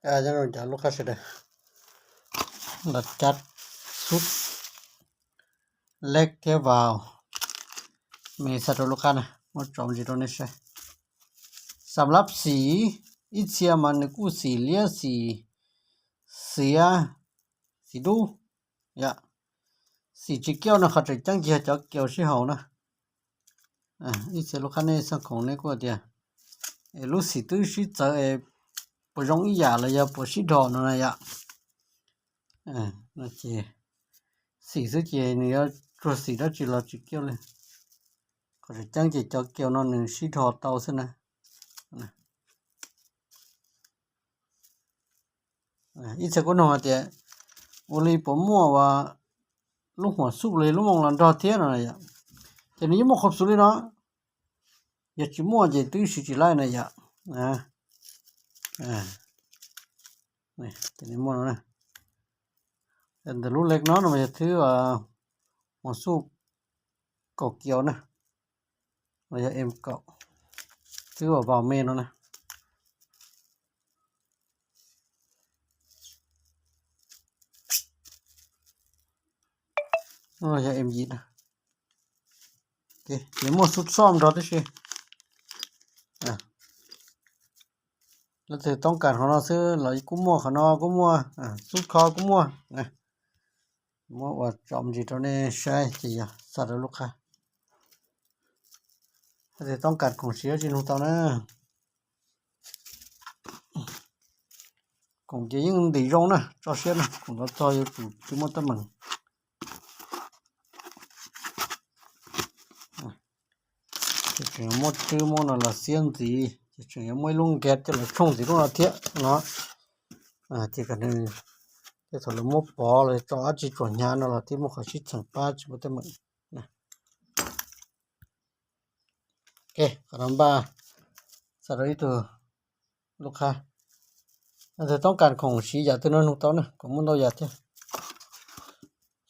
Cov lub qab sawv daws, los cab xub lej thiab vaus me xa rau lub qab na, muab tso ntsis rau nej saib. Xam lab xim, ib txhia mas nws kuj xim liab xim xiav, xim dub yom. Xim tsis kiauj no qhov tseem ceeb ces yog cov kiaus sib haum na. Ib txhia lub qab nej xaj khoom nej kuj tias es lub xim twb sib txawv es puas zoo ib yam los yog puas sib dhos no na yom. Ces xim xwb ces nws yuav tsuag xim dab tsi los tsis kiauj li. Qhov tseem ceeb ces cov kiaus no nws sib dhos tau xwb na. Ib txhia kuj nug hais tias ua li puas muaj ua lub huam xuj li lub moos los nrog thiab no yom. Ces nws yeej muaj qhuv xim li no, yog tsis muaj ces twb siv tsis laij na yom. Ces nws muaj no na. Ntawm lub lej no no mas yog thwb huam xuj kaum kiaus na, los yog M kaum, thwb uas vaus me no na. Yog M yim na. Ces muaj xub xom nrog tib si. Leej twg toob kas qhov no xwb los kuj muaj, qhov no kuj muaj, xub kho kuj muaj. Muab ua tsom ntsis rau nej saib ces yog xa rau lub qab. Leej twg toob kas khoom siv dab tsi nug tau na. Khoom ces yeej ntim zoo na, tso siab na, khoom los txog yuav tsum tsis muaj teeb meem. Ces tseem yuav muab twb muab no los xiab ntxiv, ces tseem yuav muab ib lub nkag coj los tshooj ntxiv lub no thiab no. Ces kom nws, tej thaum lawv muab pov los tso dab tsi tsuam hnyav no los thiaj muaj qhov sib txheem pab tsis muaj teeb meem. Qhov no npaj xa rau ib tug lub qab. Leej twg toob kas khoom siv yam twg no nug tau na, kuv muaj ntau yam thiab.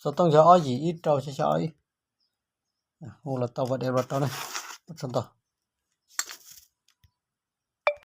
Xov tooj yog ob yim ib rau xya xya ob ib. Hu los tau, ua deb los tau na. Ua tsaug ntau.